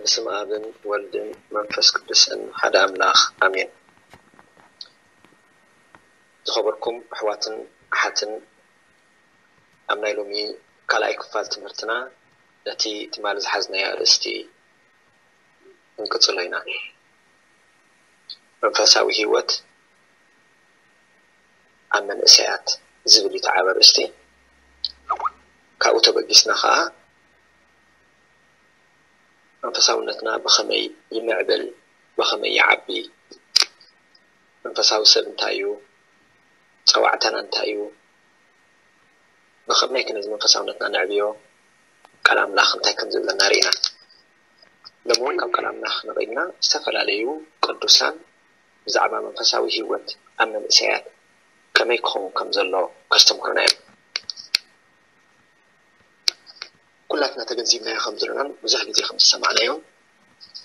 በስመ ኣብን ወልድን መንፈስ ቅዱስን ሓደ ኣምላኽ ኣሜን። ዝኸበርኩም ኣሕዋትን ኣሓትን፣ ኣብ ናይ ሎሚ ካልኣይ ክፋል ትምህርትና ነቲ ትማሊ ዝሓዝናዮ ኣርእስቲ ክንቅጽሎ ኢና። መንፈሳዊ ህይወት ኣብ መንእሰያት ዝብል እዩ እቲ ዓቢ ኣርእስቲ። ካብኡ ተበጊስና ኸኣ መንፈሳውነትና ብኸመይ ይምዕብል፣ ብኸመይ ይዓቢ፣ መንፈሳዊ ሰብ እንታይ እዩ፣ ጸዋዕታና እንታይ እዩ፣ ብኸመይ ከ ነዚ መንፈሳውነትና ነዕብዮ፣ ቃል ኣምላኽ እንታይ ከም ዝብለና ርኢና። ሎሚ እውን ካብ ቃል ኣምላኽ ነቒልና ዝተፈላለዩ ቅዱሳን ብዛዕባ መንፈሳዊ ህይወት ኣብ መንእሰያት ከመይ ክኸውን ከም ዘሎ ከስተምህሩና እዮም። ኩላትና ተገንዚብናዮ ከም ዘለናን ብዙሕ ግዜ ከም ዝሰማዕናዮን፣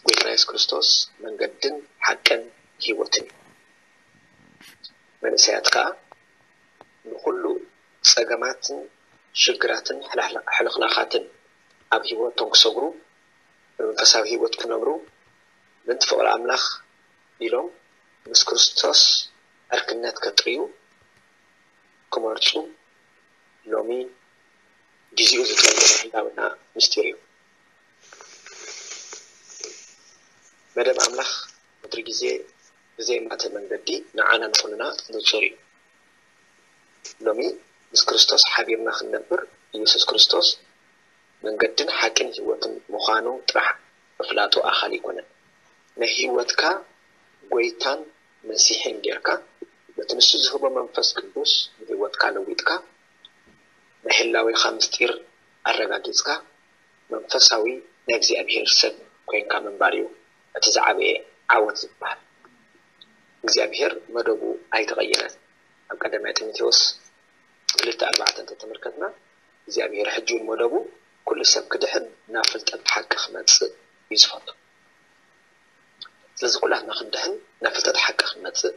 ጎይታና የሱስ ክርስቶስ መንገድን ሓቅን ህይወትን እዩ። መንእሰያት ከኣ ንኹሉ ጸገማትን ሽግራትን ሕልኽላኻትን ኣብ ህይወቶም ክሰግሩ፣ ብመንፈሳዊ ህይወት ክነብሩ፣ ምእንቲ ፍቕሪ ኣምላኽ ኢሎም ምስ ክርስቶስ ዕርክነት ከጥርዩ ክመርጹ ሎሚ ግዜኡ ዝጠልቦ ናይ ህላወና ምስጢር እዩ። መደብ ኣምላኽ ወትሩ ግዜ ብዘየማትእ መንገዲ ንዓና ንኹልና ንጹር እዩ። ሎሚ ምስ ክርስቶስ ሓቢርና ክንነብር፣ ኢየሱስ ክርስቶስ መንገድን ሓቅን ህይወትን ምዃኑ ጥራሕ ምፍላጡ ኣኻሊ ኣይኮነን። ናይ ህይወትካ ጎይታን መሲሕን ጌርካ፣ በቲ ንሱ ዝህቦ መንፈስ ቅዱስ ንህይወትካ ለዊጥካ፣ ናይ ህላዌኻ ምስጢር ኣረጋጊጽካ፣ መንፈሳዊ ናይ እግዚኣብሔር ሰብ ኮይንካ ምንባር እዩ እቲ ዝዓበየ ዓወት ዝበሃል። እግዚኣብሔር መደቡ ኣይተቐየረን። ኣብ ቀዳማይ ጢሞቴዎስ ክልተ ኣርባዕተ እንተተመልከትና፣ እግዚኣብሔር ሕጂ እውን መደቡ ኩሉ ሰብ ክድሕን ናብ ፍልጠት ሓቂ ክመጽእ እዩ ዝፈቱ። ስለዚ ኩላትና ክንድሕን ናብ ፍልጠት ሓቂ ክንመጽእ፣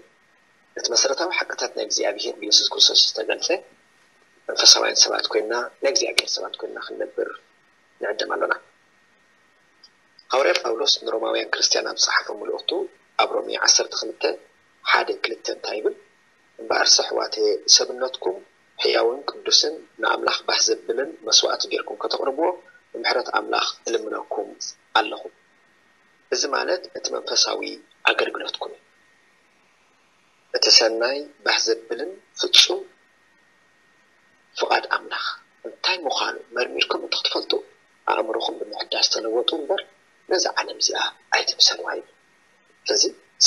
እቲ መሰረታዊ ሓቅታት ናይ እግዚኣብሔር ብየሱስ ክርስቶስ ዝተገልጸ መንፈሳውያን ሰባት ኮይንና፣ ናይ እግዚኣብሔር ሰባት ኮይንና ክንነብር ንዕደም ኣሎና። ሃዋርያ ጳውሎስ ንሮማውያን ክርስትያን ኣብ ዝጸሓፎ መልእኽቱ ኣብ ሮሜ ዓሰርተ ክልተ ሓደ ክልተ እንታይ ይብል? እምበኣርስ ኣሕዋተየ፣ ሰብነትኩም ሕያውን ቅዱስን ንኣምላኽ ባህ ዘብልን መስዋእቲ ጌርኩም ከተቕርብዎ ብምሕረት ኣምላኽ እልምነኩም ኣለኹ። እዚ ማለት እቲ መንፈሳዊ ኣገልግሎትኩም እዩ። እቲ ሰናይ ባህ ዘብልን ፍጹም ፍቓድ ኣምላኽ እንታይ ምዃኑ መርሚርኩም እንተኽትፈልጡ፣ ኣእምሮኹም ብምሕዳስ ተለወጡ እምበር፣ ነዛ ዓለም እዚኣ ኣይትምሰልዋ ይብል። ስለዚ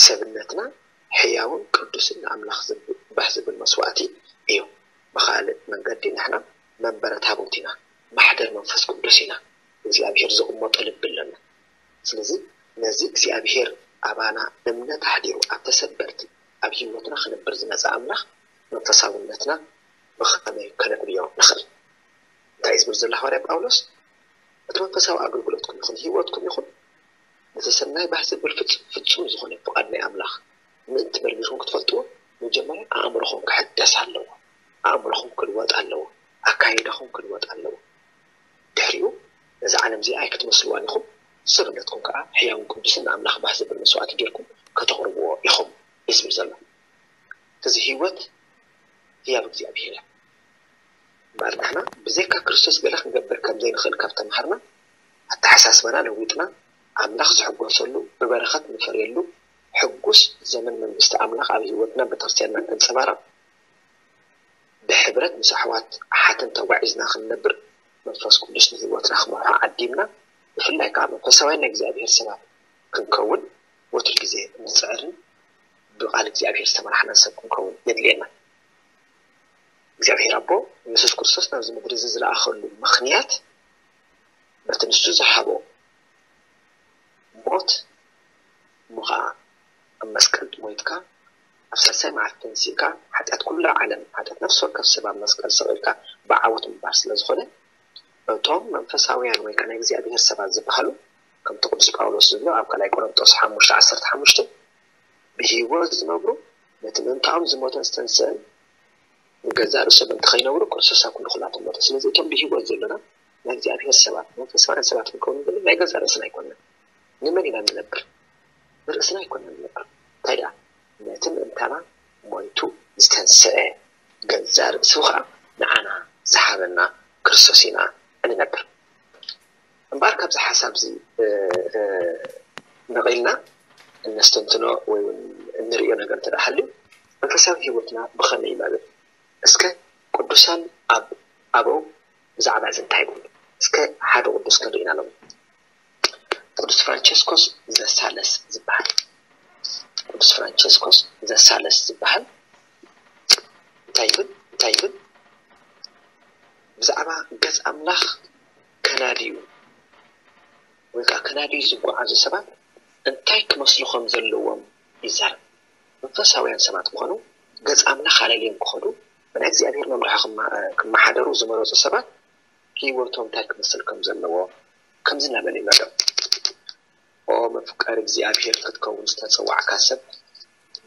ሰብነትና ሕያውን ቅዱስን ንኣምላኽ ዝብ-፣ ባህ ዝብል መስዋእቲ እዩ። ብኻልእ መንገዲ ንሕና መንበረ ታቦት ኢና፣ ማሕደር መንፈስ ቅዱስ ኢና። እግዚኣብሔር ዝቕመጦ ልቢ ኣለና። ስለዚ ነዚ እግዚኣብሔር ኣባና እምነት ኣሕዲሩ ኣብ ተሰበርቲ ኣብ ህይወትና ክነብር ዝመጸ ኣምላኽ መንፈሳውነትና ብኸመይ ከነዕብዮ ንኽእል? እንታይ እዩ ዝብል ዘሎ ሃዋርያ ጳውሎስ? እቲ መንፈሳዊ ኣገልግሎትኩም ይኹን ህይወትኩም ይኹን ነቲ ሰናይ ባህ ዘብል ፍጹ-፣ ፍጹም ዝኾነ ፍቓድ ናይ ኣምላኽ ምእንቲ መርሚርኩም ክትፈልጥዎ፣ መጀመርያ ኣእምሮኹም ክሕደስ ኣለዎ። ኣእምሮኹም ክልወጥ ኣለዎ። ኣካይዳኹም ክልወጥ ኣለዎ። ድሕሪኡ ነዛ ዓለም እዚኣ ኣይክትመስልዋን ኢኹም፣ ሰብነትኩም ከኣ ሕያውን ቅዱስን ንኣምላኽ ባህ ዘብል መስዋእቲ ጌርኩም ከተቕርብዎ ኢኹም እዩ ዝብል ዘሎ። እዚ ህይወት ህያብ እግዚኣብሔር እያ። እምበኣር ንሕና ብዘይካ ክርስቶስ ገለ ክንገብር ከም ዘይንኽእል ካብ ተምሃርና፣ ኣተሓሳስባና ለዊጥና፣ ኣምላኽ ዝሕጎሰሉ፣ ብበረኸት ንፈርየሉ፣ ሕጉስ ዘመን መንግስቲ ኣምላኽ ኣብ ህይወትና ቤተክርስትያንና ከንጸባርቕ፣ ብሕብረት ምስ ኣሕዋት ኣሓትን ተጓዒዝና ክንነብር፣ መንፈስ ቅዱስ ንህይወትና ክመርሖ ዓዲምና፣ ብፍላይ ከኣ መንፈሳውያን ናይ እግዚኣብሔር ሰባት ክንከውን ወትሩ ግዜ እንጽዕርን ብቓል እግዚኣብሔር ዝተመራሕናን ሰብ ክንከውን የድልየና። እግዚኣብሔር ኣቦ ንየሱስ ክርስቶስ ናብዚ ምድሪ እዚ ዝለኣኸሉ ምኽንያት በቲ ንሱ ዝሃቦ ሞት እሞ ኸዓ ኣብ መስቀል ሞይትካ ኣብ ሳልሳይ መዓልቲ ተንሲእካ ሓጢኣት ኩላ ዓለም፣ ሓጢኣት ነፍሲ ወከፍ ሰብ ኣብ መስቀል ሰቒልካ ብዓወት ምንባር ስለ ዝኾነ፣ እቶም መንፈሳውያን ወይ ከኣ ናይ እግዚኣብሔር ሰባት ዝበሃሉ፣ ከምቲ ቅዱስ ጳውሎስ ዝብሎ ኣብ ካልኣይ ቆሮንጦስ ሓሙሽተ ዓሰርተ ሓሙሽተ፣ ብህይወት ዝነብሩ ነቲ ምእንታኦም ዝሞተን ዝተንስአን ንገዛእ ርእሶም እንተኸይነብሩ፣ ክርስቶስ ኣብ ክንዲ ኩላቶም ሞተ። ስለዚ እቶም ብህይወት ዘለና ናይ እግዚኣብሔር ሰባት፣ መንፈሳውያን ሰባት ክንከውን እንከሎ ናይ ገዛእ ርእስና ኣይኮንና። ንመን ኢና ንነብር? ንርእስና ኣይኮነን ንነብር። እንታይ ደኣ? ነቲ ምእንታና ሞይቱ ዝተንስአ፣ ገዛእ ርእሱ ኸኣ ንዓና ዝሃበና ክርስቶስ ኢና እንነብር። እምበኣር ካብዚ ሓሳብ እዚ ነቒልና እነስተንትኖ ወይ እውን እንርእዮ ነገር እንተ ደኣ ሃልዩ፣ መንፈሳዊ ህይወትና ብኸመይ ይማዕብል? እስከ ቅዱሳን ኣብ ኣበው ብዛዕባ እዚ እንታይ ይብሉ? እስከ ሓደ ቅዱስ ክንርኢ ኢና ሎሚ። ቅዱስ ፍራንቸስኮስ ዘሳለስ ዝበሃል፣ ቅዱስ ፍራንቸስኮስ ዘሳለስ ዝበሃል እንታይ ይብል? እንታይ ይብል? ብዛዕባ ገጽ ኣምላኽ ከናድዩ ወይ ከዓ ከናድዩ ዝጓዓዙ ሰባት እንታይ ክመስሉ ከም ዘለዎም ይዛረብ። መንፈሳውያን ሰባት ምዃኑ ገጽ ኣምላኽ ኣለልዮም ክኸዱ፣ ብናይ እግዚኣብሔር መምርሒ ክማ-፣ ክመሓደሩ ዝመረጹ ሰባት ህይወቶም እንታይ ክመስል ከም ዘለዎ ከምዚ እናበለ ይመርቕ። ኦ መፍቀሪ እግዚኣብሔር ክትከውን ዝተጸዋዕካ ሰብ፣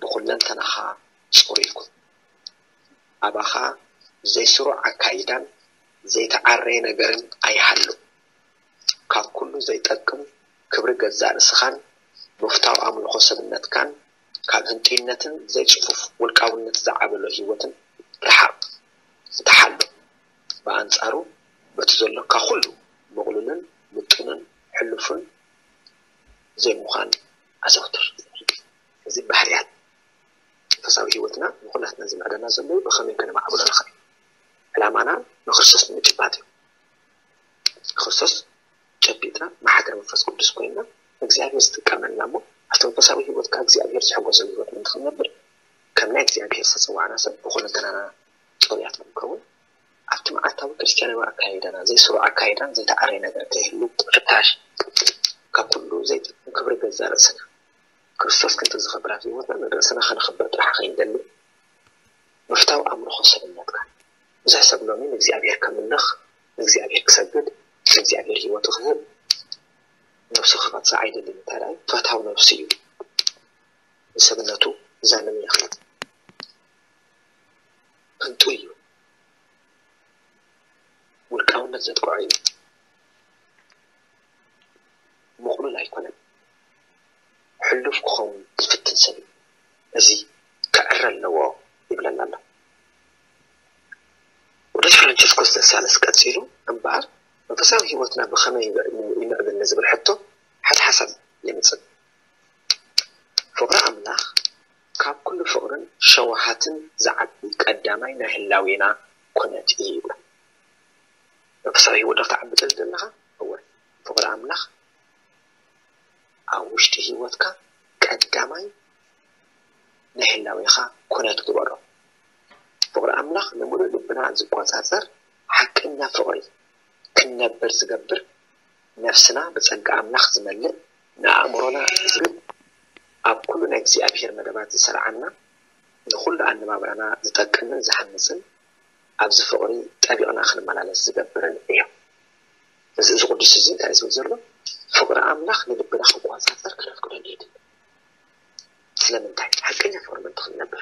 ብኹለንተናኻ ጽሩይ ኩን። ኣባኻ ዘይስሩዕ ኣካይዳን ዘይተዓረየ ነገርን ኣይሃሉ። ካብ ኩሉ ዘይጠቅም ክብሪ ገዛእ ርእስኻን ምፍታው ኣምልኾ ሰብነትካን ካብ ህንጡይነትን ዘይጽፉፍ ውልቃውነት ዝዓበሎ ህይወትን ርሓቕ፣ ተሓሎ። ብኣንጻሩ በቲ ዘሎካ ኩሉ ምቕሉልን ምጡንን ሕሉፍን ዘይምዃን ኣዘውትር። እዚ ባህርያት መንፈሳዊ ህይወትና ንኹላትና ዝምዕደና ዘለዉ ብኸመይ ከነማዕብሎ ንኽእል? ዕላማና ንክርስቶስ ንምጭባጥ እዩ። ንክርስቶስ ጨቢጥና ማሕደር መንፈስ ቅዱስ ኮይንና እግዚኣብሔር ዝጥቀመልና እሞ ኣብቲ መንፈሳዊ ህይወት ከዓ እግዚኣብሔር ዝሕጎሰሉ ህይወት ምእንቲ ክንነብር ከም ናይ እግዚኣብሔር ዝተፀዋዕና ሰብ ብኹለንተናና ፅሩያት ንክንከውን ኣብቲ መዓልታዊ ክርስትያናዊ ኣካይዳና ዘይስሩዕ ኣካይዳን ዘይተዓረየ ነገር ከይህሉ ምፍታሽ ካብ ኩሉ ዘይጠቅም ክብሪ ገዛእ ርእስና ክርስቶስ ክንትዝኸብር ኣብ ህይወትና ንርእስና ከነኽብር ጥራሕ ከይንደሊ ምፍታው ኣምልኾ ሰብነትካ። ብዙሕ ሰብ ሎሚ ንእግዚኣብሔር ከምልኽ፣ ንእግዚኣብሔር ክሰግድ፣ ንእግዚኣብሔር ህይወቱ ክህብ፣ ነብሱ ክቐጽዕ ኣይደልን። እንታይ ደኣ ፈታው ነብሱ እዩ። ንሰብነቱ ዛልም ይኽእል። ህንጡይ እዩ። ውልቃውነት ዘጥቅዖ እዩ። ምቕሉል ኣይኮነን። ሕሉፍ ክኸውን ዝፍትን ሰብ እዩ። እዚ ክዕረ ኣለዎ ይብለና ኣሎ። ቅዱስ ፍራንቸስኮስ ዘሳለስ ቀጺሉ እምበኣር መንፈሳዊ ህይወትና ብኸመይ ይምዕብል ንዝብል ሕቶ ሓደ ሓሳብ የምጽእ። ፍቕሪ ኣምላኽ ካብ ኩሉ ፍቕርን ሸውሃትን ዝዓቢ ቀዳማይ ናይ ህላዌና ኩነት እዩ ይብሎ። መንፈሳዊ ህይወት ዶ ክትዓቢ ትደሊ ዘለኻ? እወ። ፍቕሪ ኣምላኽ ኣብ ውሽጢ ህይወትካ ቀዳማይ ናይ ህላዌኻ ኩነት ግበሮ። ፍቕሪ ኣምላኽ ንምሉእ ልብና ዝቆጻጸር ሓቀኛ ፍቕሪ ክንነብር ዝገብር፣ ነፍስና ብጸጋ ኣምላኽ ዝመልእ፣ ንኣእምሮና ዝብል፣ ኣብ ኩሉ ናይ እግዚኣብሔር መደባት ዝሰርዓና፣ ንኹሉ ኣነባብራና ዝጠቅምን ዝሃንጽን፣ ኣብዚ ፍቕሪ ጠቢቕና ክንመላለስ ዝገብርን እዩ። እዚ፣ እዚ ቅዱስ እዚ እንታይ እዩ ዝብል ዘሎ? ፍቕሪ ኣምላኽ ንልብና ክቆጻጸር ክነፍቅደሉ የድሊ። ስለምንታይ? ሓቀኛ ፍቕሪ ምእንቲ ክንነብር።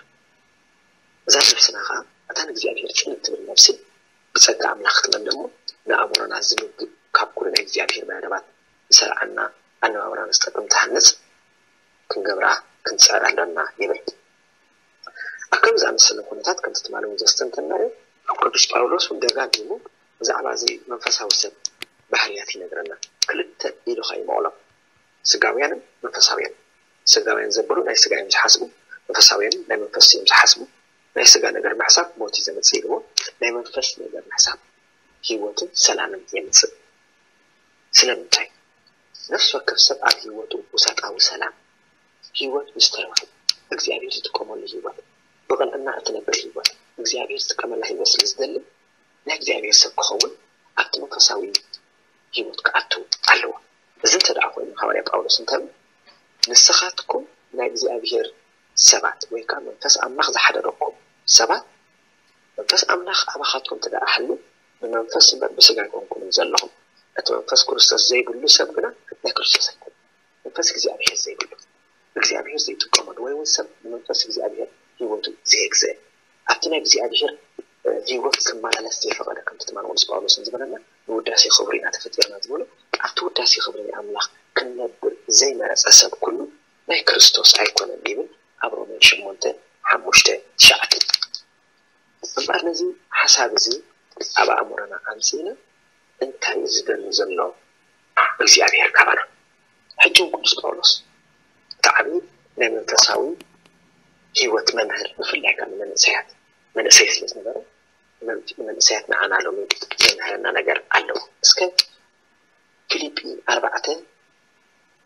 እዛ ነብስና ኸዓ፣ እታ ንእግዚኣብሔር ጽን እትብል ነብሲ፣ ብጸጋ ኣምላኽ ክትመልእ እሞ፣ ንኣእምሮና ዝምግብ፣ ካብ ኩሉ ናይ እግዚኣብሔር መደባት ዝሰርዓና፣ ኣነባብራና ዝጠቅም ትሃንጽ ክንገብራ ክንጽዕር ኣለና ይብል። ኣብ ከምዚ ዝኣመሰለ ኩነታት ከምቲ ትማሊ እውን ዘስተንተናዮ፣ ቅዱስ ጳውሎስ እውን ደጋጊሙ ብዛዕባ እዚ መንፈሳዊ ሰብ ባህርያት ይነግረና። ክልተ ኢሉ ኸዓ ይመቕሎም። ስጋውያንን መንፈሳውያንን። ስጋውያን ዘበሉ ናይ ስጋ እዮም ዝሓስቡ፣ መንፈሳውያን ናይ መንፈስ እዮም ዝሓስቡ። ናይ ስጋ ነገር ምሕሳብ ሞት እዩ ዘምጽእ ኢልዎ፣ ናይ መንፈስ ነገር ምሕሳብ ህይወትን ሰላምን የምጽእ። ስለምንታይ? ነፍሲ ወከፍ ሰብ ኣብ ህይወቱ ውሳጣዊ ሰላም፣ ህይወት ምስ ተረፉ፣ እግዚኣብሔር ዝጥቀመሉ ህይወት፣ ብቕንዕና እትነብር ህይወት፣ እግዚኣብሔር ዝጥቀመላ ህይወት ስለ ዝደሊ፣ ናይ እግዚኣብሔር ሰብ ክኸውን ኣብቲ መንፈሳዊ ህይወት ክኣቱ ኣለዎ። እዚ እንተ ደኣ ኮይኑ፣ ሃዋርያ ጳውሎስ እንታይ ኢሉ? ንስኻትኩም ናይ እግዚኣብሔር ሰባት፣ ወይ ከኣ መንፈስ ኣምላኽ ዝሓደረኩም ሰባት፣ መንፈስ ኣምላኽ ኣባኻትኩም እንተ ደኣ ሃልዩ፣ ብመንፈስ እምበር ብስጋ ኣይኮንኩምን ዘለኹም። እቲ መንፈስ ክርስቶስ ዘይብሉ ሰብ ግና ናይ ክርስቶስ ኣይኮነን። መንፈስ እግዚኣብሔር ዘይብሉ፣ እግዚኣብሔር ዘይጥቀመሉ፣ ወይ እውን ሰብ ብመንፈስ እግዚኣብሔር ህይወቱ ዘየግዝአ፣ ኣብቲ ናይ እግዚኣብሔር፣ እ፣ ህይወት ክመላለስ ዘይፈቐደ፣ ከምቲ ትማሊ ቅዱስ ጳውሎስ ዝበለና፣ ንውዳሴ ክብሩ ኢና ተፈጢርና ዝበሎ፣ ኣብቲ ውዳሴ ክብሪ ናይ ኣምላኽ ክንነብር ዘይመረጸ ሰብ ኩሉ ናይ ክርስቶስ ኣይኮነን ይብል ኣብ ሮሜ ሸሞንተ ሓሙሽተ ትሽዓተ። እምበኣር ነዚ ሓሳብ እዚ ኣብ ኣእምሮና ኣምጺእና እንታይ እዩ ዝደሊ ዘሎ እግዚኣብሔር ካባና? ሕጂ እውን ቅዱስ ጳውሎስ እቲ ዓብዪ ናይ መንፈሳዊ ህይወት መምህር ብፍላይ ካብ መንእሰያት መንእሰይ ስለ ዝነበረ ንመንእሰያት ንዓና ሎሚ ዘምህረና ነገር ኣለዎ። እስከ ፊልጲ ኣርባዕተ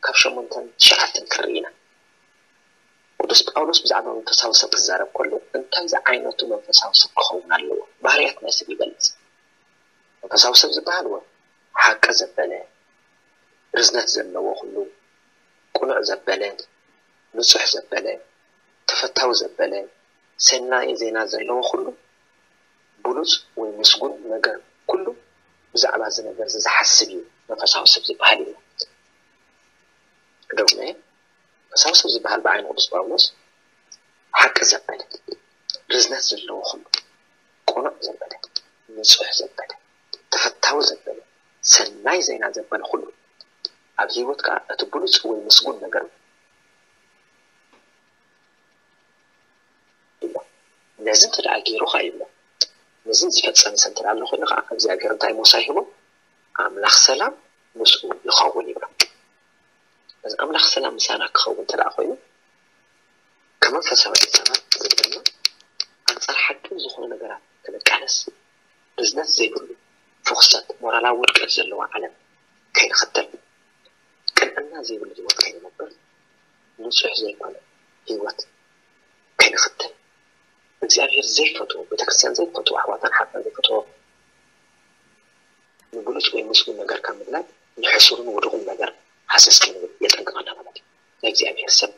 ካብ ሸሞንተን ትሽዓተን ክንርኢ ኢና። ቅዱስ ጳውሎስ ብዛዕባ መንፈሳዊ ሰብ ክዛረብ ከሎ እንታይ ዝዓይነቱ መንፈሳዊ ሰብ ክኸውን ኣለዎ? ባህርያት ናይ ሰብ ይገልጽ። መንፈሳዊ ሰብ ዝበሃል ወ ሓቂ ዘበለ፣ ርዝነት ዘለዎ ኩሉ፣ ቅኑዕ ዘበለ፣ ንጹሕ ዘበለ፣ ተፈታዊ ዘበለ፣ ሰናይ ዜና ዘለዎ ኩሉ፣ ብሉጽ ወይ ምስጉን ነገር ኩሉ ብዛዕባ እዚ ነገር እዚ ዝሓስብ እዩ መንፈሳዊ ሰብ ዝበሃል እዩ። ደግመ መንፈሳዊ ሰብ ዝበሃል ብዓይኒ ቅዱስ ጳውሎስ ሓቂ ዘበለ፣ ርዝነት ዘለዎ ኩሉ፣ ቅኑዕ ዘበለ፣ ንጹሕ ዘበለ፣ ተፈታዊ ዘበለ፣ ሰናይ ዜና ዘበለ ኩሉ፣ ኣብ ህይወት ከዓ እቲ ብሉጽ ወይ ምስጉን ነገር ይብሎ። ነዚ እንተ ደኣ ገይሩ ኸዓ ይብሎ፣ ነዚ ዝፈጸመ ሰብ እንተ ደኣ ኣሎ ኮይኑ ኸዓ እግዚኣብሔር እንታይ ሞሳ ይህቦ? ኣምላኽ ሰላም ምስኡ ይኸውን ይብሎ። እዚ ኣምላኽ ሰላም ምሳና ክኸውን እንተ ደኣ ኮይኑ ከመንፈሳውያን ሰባት ዘለና ኣንጻር ሓቂ ዝኾኑ ነገራት ክንቃለስ ርዝነት ዘይብሉ ፍኹሰት ሞራላዊ ውድቀት ዘለዋ ዓለም ከይንኽተል ቅንዕና ዘይብሉ ህይወት ከይንነብር ንጹሕ ዘይኮነ ህይወት ከይንኽተል እግዚኣብሔር ዘይፈትዎ ቤተክርስትያን ዘይፈትዎ ኣሕዋታን ሓፍታን ዘይፈትዎ ንብሉጽ ወይ ምስጉን ነገር ካብ ምድላይ ንሕሱርን ውዱቕን ነገር ሃሰስ ከይንብል የጠንቅቐና ማለት እዩ። ናይ እግዚኣብሔር ሰብ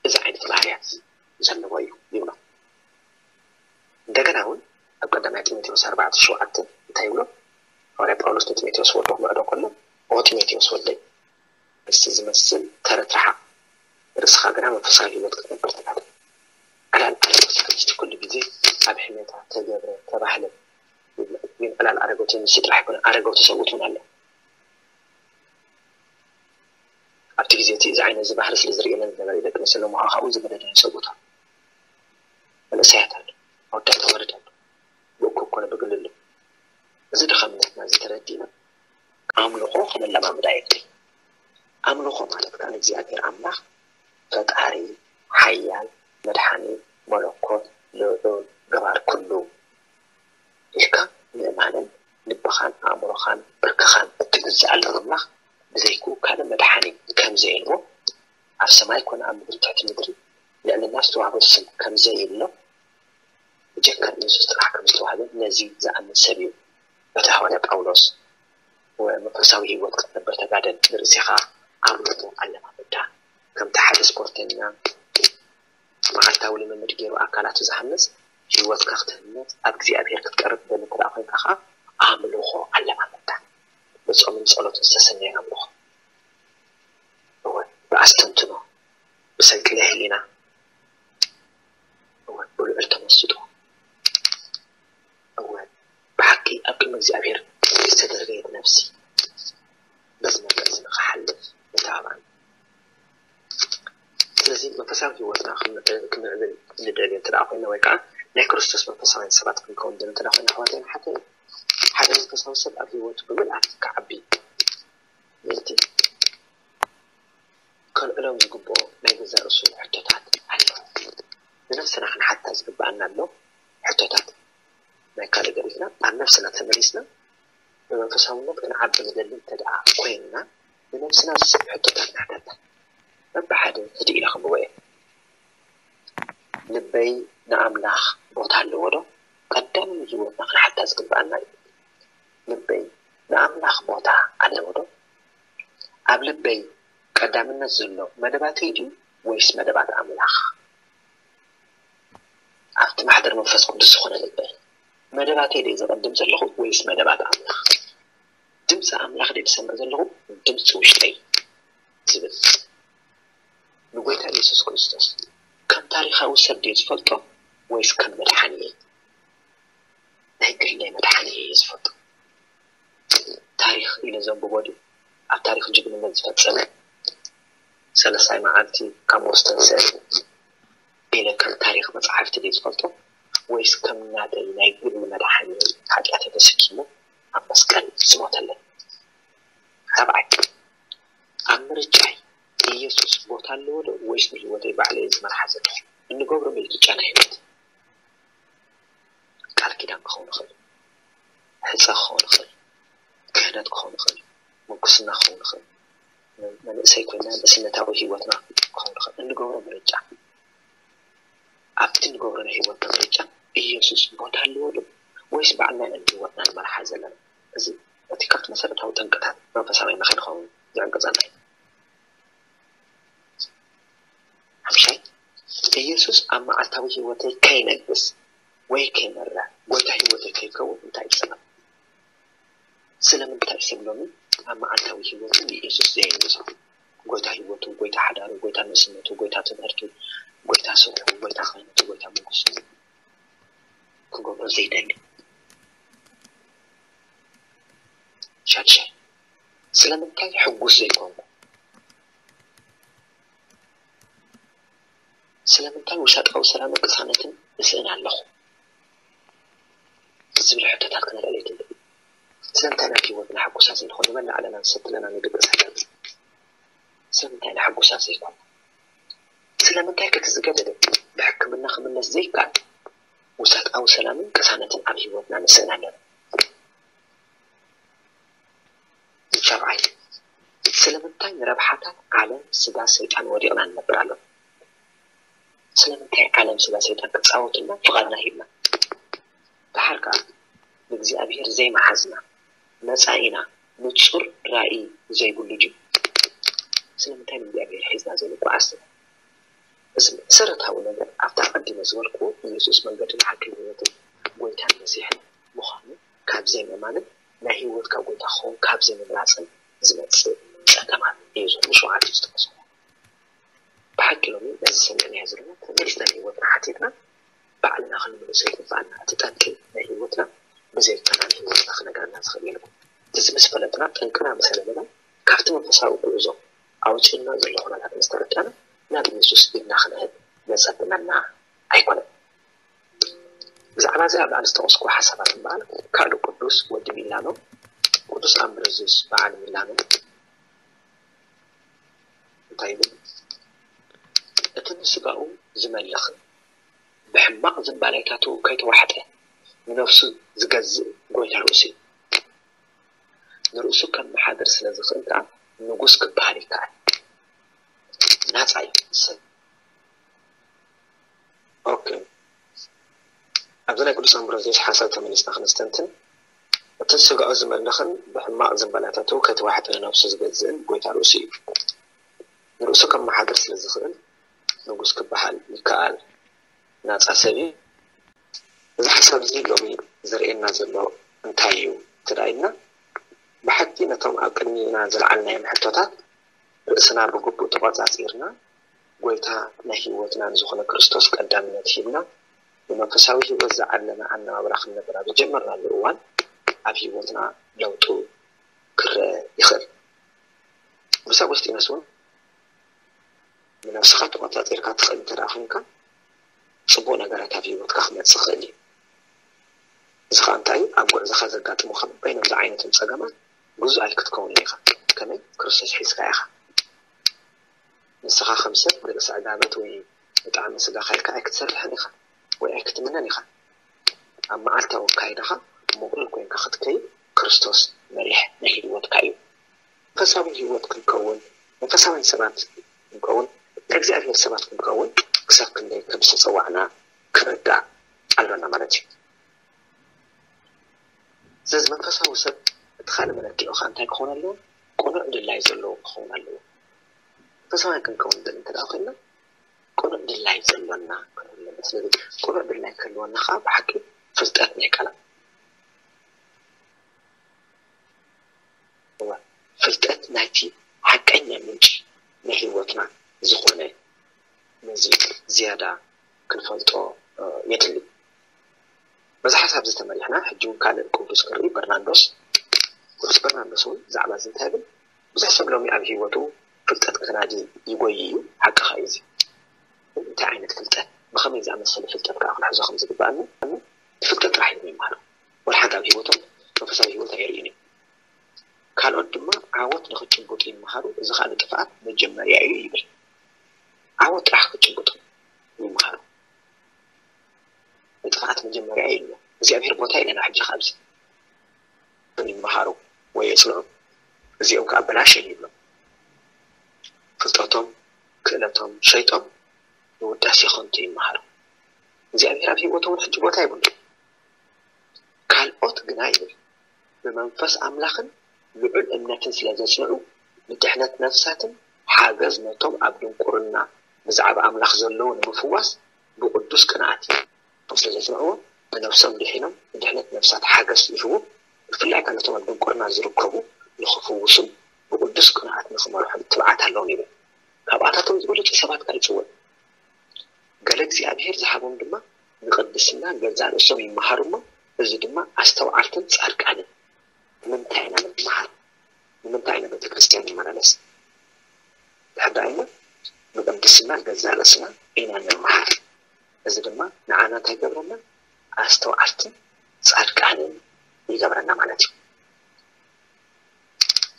እዚ ዓይነት ባህርያት ዘለዎ እዩ ይብሎ። እንደገና እውን ኣብ ቀዳማይ ጢሞቴዎስ ኣርባዕተ ሸውዓተ እንታይ ይብሎ? ሃዋርያ ጳውሎስ ንጢሞቴዎስ ወዱ ክምዕዶ ከሎ ኦ ጢሞቴዎስ ወደይ ምስቲ ዝመስል ተረት ረሓቕ ርእስኻ ግና መንፈሳዊ ህይወት ክትነብር ተጋደል። ዕላል ኣረጎት ከምቲ ኩሉ ግዜ ኣብ ሕሜታ ተገብረ ተባህለ ይብሎ። ግን ዕላል ኣረጎት ምስ ጥራሕ ኣይኮነ ኣረጎት ሰብኡት እውን ኣሎ። ኣብቲ ግዜ እቲ እዚ ዓይነት እዚ ባህሪ ስለ ዝርእየለን ዝነበረ ደቂ ኣንስትዮ ሎሚ ከዓ ካብኡ ዝመደደ ሰብኡት ኣሎ። መንእሰያት ኣሎ። ኣወዳት ኣዋልድ ኣሎ። ብእኩብ ኮነ ብግልሉ እዚ ድኻምነትና እዚ ተረዲእና ኣምልኾ ከነለማምዳ የድሊ። ኣምልኾ ማለት ከዓ ንእግዚኣብሔር ኣምላኽ ፈጣሪ ሓያል መድሓኒ መለኮት ልዑል ገባር ኩሉ ኢልካ ምእማንን ልብኻን ኣእምሮኻን ብርክኻን እትግዝኣሉ ኣምላኽ ብዘይክኡ ካልእ መድሓኒ ከም ዘየልቦ ኣብ ሰማይ ኮነ ኣብ ምድሪ ትሕቲ ምድሪ ልዕልና ዝተዋህበሉ ስም ከም ዘየሎ ብጀካ ንየሱስ ጥራሕ ከም ዝተዋህበ ነዚ ዝኣምን ሰብ እዩ በቲ ሃዋርያ ጳውሎስ መንፈሳዊ ህይወት ክትነብር ተጋደል ንርእስኻ ኣምልኾ ኣለማምዳ ከምቲ ሓደ ስፖርተኛ መዓልታዊ ልምምድ ገይሩ ኣካላቱ ዝሃንጽ ህይወትካ ክትህነጽ ኣብ እግዚኣብሔር ክትቀርብ ትደሊ እንተ ኮይንካ ከዓ ኣምልኾ ኣለማምዳ ብፆምን ፀሎትን ዝተሰነየ ኣምልኾ እወ ብኣስተንትኖ ብሰንክለ ህሊና እወ ብልዑል ተመስጦ እወ ብሓቂ ኣብ ቅድሚ እግዚኣብሔር ዝተደርበየት ነብሲ በዚ መንገዲ እዚ ንክሓልፍ ንተባባዕ ስለዚ መንፈሳዊ ህይወትና ክንምዕብል ንደልዮ እንተ ኮይና ወይ ከዓ ናይ ክርስቶስ መንፈሳውያን ሰባት ክንከውን ደል እንተ ኮይና ኣሕዋተይ ንሓተ ሓደ መንፈሳዊ ሰብ ኣብ ህይወቱ ብምልኣት ክዓቢ ምእንቲ ከልዕሎም ዝግብኦ ናይ ገዛእ ርእሱ ሕቶታት ኣሎ። ንነፍስና ክንሓታ ዝግብኣና ኣሎ ሕቶታት ናይ ካልእ ገዲፍና ኣብ ነፍስና ተመሊስና ብመንፈሳውነት ክንዓቢ ንደሊ እንተ ደኣ ኮይንና ንነብስና ዝስብ ሕቶታት ንሕተታ። በብሓደ ህድእ ኢለ ከንብቦ እየ። ልበይ ንኣምላኽ ቦታ ኣለዎ ዶ? ቀዳሚ ንህይወትና ክንሓታ ዝግብኣና እዩ። ልበይ ንኣምላኽ ቦታ ኣለዎ ዶ? ኣብ ልበይ ቀዳምነት ዘሎ መደባተይ ድዩ ወይስ መደባት ኣምላኽ? ኣብቲ ማሕደር መንፈስ ቅዱስ ዝኾነ ልበይ መደባተይ ድየ ዘቐድም ዘለኹ ወይስ መደባት ኣምላኽ? ድምፂ ኣምላኽ ድየ ዝሰምዕ ዘለኹ ድምፂ ውሽጠይ ዝብል ንጎይታ ኢየሱስ ክርስቶስ ከም ታሪኻዊ ሰብ ድየ ዝፈልጦ ወይስ ከም መድሓኒየይ? ናይ ግለይ መድሓኒየይ እየ ዝፈልጦ። ታሪኽ ኢለ ዘንብቦ ድዩ ኣብ ታሪኽ ጅግንነት ዝፈፀመ ሰለሳይ መዓልቲ ካብ ሞት ዝተንስአ ኢለ ከም ታሪኽ መጻሕፍቲ ድየ ዝፈልጦ፣ ወይስ ከም ናተይ ናይ ግሊ መድሓኒ ሓጢኣተይ ተሰኪሙ ኣብ መስቀል ዝሞተለይ? ራብዓይ፣ ኣብ ምርጫይ ኢየሱስ ቦታ ኣለዎ ዶ ወይስ ንህይወተይ ባዕለይ ዝመርሓ ዘለኹ? እንገብሮ ምርጫ ናይ ህይወት ቃል ኪዳን ክኸውን ይኽእል፣ ሕጸ ክኸውን ይኽእል፣ ክህነት ክኸውን ይኽእል፣ ምንኩስና ክኸውን ይኽእል፣ መንእሰይ ኮይና ንእስነታዊ ህይወትና ክኸውን ይኽእል። እንገብሮ ምርጫ፣ ኣብቲ እንገብሮ ናይ ህይወትና ምርጫ ኢየሱስ ቦታ ኣለዎ ዶ ወይስ ባዕልና ኢና ንህይወትና ንመርሓ ዘለና? እዚ እቲ ካብቲ መሰረታዊ ጠንቅታት መንፈሳውያን ንኸይንኸውን ዝዕንቅጸና እዩ። ሓምሻይ፣ ኢየሱስ ኣብ መዓልታዊ ህይወተይ ከይነግስ ወይ ከይመርሕ፣ ጎይታ ህይወተይ ከይከውን እንታይ ይጽመም? ስለምንታይ ሰብ ሎሚ ኣብ መዓልታዊ ህይወቱ ንኢየሱስ ዘየንግሶ? ጎይታ ህይወቱ፣ ጎይታ ሓዳሩ፣ ጎይታ ንእስነቱ፣ ጎይታ ትምህርቱ፣ ጎይታ ስርሑ፣ ጎይታ ክህነቱ፣ ጎይታ መንግስቱ ክገብሮ ዘይደሊ? ሻድሻይ፣ ስለምንታይ ሕጉስ ዘይኮንኩ? ስለምንታይ ውሻጣዊ ሰላምን ቅሳነትን እስእን ኣለኹ? ዝብል ሕቶታት ክነልዕል የድሊ። ስለምንታይ ናብ ህይወትና ሕጉሳት ዘይንኾን? ንበልዕ ኣለና፣ ንሰቲ ኣለና፣ ንድቅስ ኣለና። ስለምንታይ ኢና ሕጉሳት ዘይኮን? ስለምንታይ ከቲ ዝገደደ ብሕክምና ክምለስ ዘይከኣል ውሳጣዊ ሰላምን ቅሳነትን ኣብ ህይወትና ንስእን ኣለና? ሻብዓይ፣ ስለምንታይ ንረብሓታት ዓለም፣ ስጋ፣ ሰይጣን ወዲቕና ንነብር ኣለና? ስለምንታይ ዓለም፣ ስጋ፣ ሰይጣን ክጻወቱልና ፍቓድና ሂብና? ደሓር ከኣ ንእግዚኣብሔር ዘይመሓዝና፣ መጻኢና ንጹር ራእይ ዘይብሉ ድዩ? ስለምንታይ ንእግዚኣብሔር ሒዝና ዘይንጓዓዝ? እዚ መሰረታዊ ነገር ኣብቲ ኣቐዲመ ዝበልክዎ ኢየሱስ መንገድን ሓቅን ህይወትን ጎይታን መሲሕን ምዃኑ ካብ ዘይምእማንን ናይ ህይወትካ ጎይታ ክኸውን ካብ ዘይምምራጽን ዝመጽእ ጸገማት እዩ። እዞም ሸውዓተ ዝጠቐስኩ። ብሓቂ ሎሚ ነዚ ሰሚዕናዮ ዘለና ተመሊስና ንህይወትና ሓቲትና ባዕልና ክንምልሶ ይግባኣና። እቲ ጠንቂ ናይ ህይወትና ብዘይ ቃና ንህይወትና ክነግረና ዝኽእል የለን። እዚ ምስ ፈለጥና ጠንቅና ምስ ኣለለና ካብቲ መንፈሳዊ ጉዕዞ ኣውጺኡና ዘሎ ኩነታት ምስ ተረዳእና ናብ ኢየሱስ ኢድና ክንህብ ዘጸግመና ኣይኮነን። ብዛዕባ እዚ ኣብ ላዕሊ ዝተቐስኩ ሓሳባት እምበኣር ካልእ ቅዱስ ወዲ ሚላኖ፣ ቅዱስ ኣምብሮዝዮስ በዓል ሚላኖ እንታይ ይብል? እቲ ንስጋኡ ዝመልኽን ብሕማቕ ዝንባሌታቱ ከይተዋሕጠ ንነፍሱ ዝገዝእ ጎይታ ርእሱ እዩ። ንርእሱ ከመሓድር ስለ ዝኽእል ከኣ ንጉስ ክበሃል ይከኣል። ናጻ እዩ ሰብ። ኦኬ፣ ኣብዚ ናይ ቅዱስ ኣምብሮዝዮስ ሓሳብ ተመሊስና ክንስተንትን፣ እቲ ንስጋኡ ዝመልኽን ብሕማቕ ዝንባሌታቱ ከይተዋሕጠ ንነፍሱ ዝገዝእን ጎይታ ርእሱ እዩ። ንርእሱ ከመሓድር ስለ ዝኽእል ንጉስ ክበሃል ይከኣል። ናጻ ሰብ እዩ። እዚ ሓሳብ እዚ ሎሚ ዘርእየና ዘሎ እንታይ እዩ እንተ ደኣ ኢልና፣ ብሓቂ ነቶም ኣብ ቅድሚና ዘልዓልናዮም ሕቶታት ርእስና ብግቡእ ተቖጻጺርና፣ ጎይታ ናይ ህይወትና ንዝኾነ ክርስቶስ ቀዳምነት ሂብና፣ ንመንፈሳዊ ህይወት ዝዓለመ ኣነባብራ ክንነብር ኣብ ዝጀመርናሉ እዋን፣ ኣብ ህይወትና ለውጡ ክረአ ይኽእል። ቅዱስ ኣጎስጢኖስ እውን፣ ንነብስኻ ተቖጻጺርካ ትኽእል እንተ ደኣ ኮይንካ፣ ጽቡቕ ነገራት ኣብ ህይወትካ ክመጽእ ይኽእል እዩ። እዚ ኸኣ እንታይ እዩ? ኣብ ጉዕዞኻ ዘጋጥሙኻ በበይኖም ዝዓይነቶም ጸገማት ግዙእ ኣይክትከውንን ኢኻ። ከመይ? ክርስቶስ ሒዝካ ኢኻ። ንስኻ ከም ሰብ ንርእሰ ዕጋበት ወይ ንጣዕሚ ስጋኻ ኢልካ ኣይክትሰርሕን ኢኻ ወይ ኣይክትምነን ኢኻ። ኣብ መዓልታዊ ኣካይዳኻ ምቕሉል ኮይንካ ክትከይድ ክርስቶስ መሪሕ ናይ ህይወትካ እዩ። መንፈሳዊ ህይወት ክንከውን፣ መንፈሳውያን ሰባት ክንከውን፣ ናይ እግዚኣብሔር ሰባት ክንከውን ክሳብ ክንደይ ከም ዝተጸዋዕና ክርዳእ ኣሎና ማለት እዩ። ስለዚ መንፈሳዊ ሰብ እቲ ካልእ መለክዒኡ ኸኣ እንታይ ክኸውን ኣለዎ? ቅኑዕ ድላይ ዘለዎ ክኸውን ኣለዎ። መንፈሳውያን ክንከውን ንደሊ እንተ ደኣ ኮይንና ቅኑዕ ድላይ ዘሎና ክንህሉ ኣለና። ስለዚ ቅኑዕ ድላይ ክህልወና ኸኣ ብሓቂ ፍልጠት ናይ ቃላት እወ፣ ፍልጠት ናይቲ ሓቀኛ ምንጪ ናይ ህይወትና ዝኾነ ነዚ ዝያዳ ክንፈልጦ የድሊ። በዚ ሓሳብ እዚ ተመሪሕና ሕጂ እውን ካልእ ቅዱስ ክንርኢ በርናንዶስ። ቅዱስ በርናንዶስ እውን ብዛዕባ እዚ እንታይ ይብል? ብዙሕ ሰብ ሎሚ ኣብ ህይወቱ ፍልጠት ከናዲ ይጎይ እዩ። ሓቅኻ እዩ እዚ። እንታይ ዓይነት ፍልጠት፣ ብኸመይ ዝኣመሰለ ፍልጠት ከዓ ክንሕዞ ከም ዝግባኣና ፍልጠት ጥራሕ እዮም ይምሃሩ። ወላ ሓንቲ ኣብ ህይወቶም መንፈሳዊ ህይወት ኣይርእዩን እዮም። ካልኦት ድማ ዓወት ንኽጭብጡ ይምሃሩ፣ እዚ ከዓ ንጥፍኣት መጀመርያ እዩ ይብል። ዓወት ጥራሕ ክጭብጡ ይምሃሩ። ንጥፍኣት መጀመርያ እዩ ይብሎ። እግዚኣብሔር ቦታ የለን ሕጂ ካብዚ ይምሃሩ ወይ የጽንዑ። እዚኦም ከዓ በላሽ እዮም ይብሎም። ፍልጠቶም ክእለቶም ሸይጦም ንውዳሴ ከንቱ ይምሃሩ። እግዚኣብሔር ኣብ ህይወቶም እውን ሕጂ ቦታ የብሉ። ካልኦት ግና ይብል ብመንፈስ ኣምላኽን ልዑል እምነትን ስለ ዘጽንዑ ንድሕነት ነፍሳትን ሓገዝ ነቶም ኣብ ድንቁርና ብዛዕባ ኣምላኽ ዘለዉ ንምፍዋስ ብቕዱስ ቅንኣት እዮም። ስለ ዘጽንዕዎ ንነፍሶም ድሒኖም ንድሕነት ነፍሳት ሓገዝ ይህቡ። ብፍላይ ካብ ነቶም ኣብ ድንቁርና ዝርከቡ ንኽፍውሱን ብቕዱስ ቅንኣት ንኽመርሑን ትብዓት ኣለዎም ይብል። ካብኣታቶም ዝበለጹ ሰባት ከኣ ይጽውዕ። ገለ እግዚኣብሔር ዝሃቦም ድማ ንቕድስና ገዛእ ርእሶም ይመሃሩ እሞ፣ እዚ ድማ ኣስተውዓልትን ጻድቃንን። ንምንታይ ኢና ንምሃር? ንምንታይ ኢና ቤተ ክርስቲያን ንመላለስ? ድሕር ደኣ ኢልና ንቕድስና ገዛእ ርእስና ኢና ንምሃር። እዚ ድማ ንዓና እንታይ ይገብረና? ኣስተውዓልትን ጻድቃንን ይገብረና ማለት እዩ።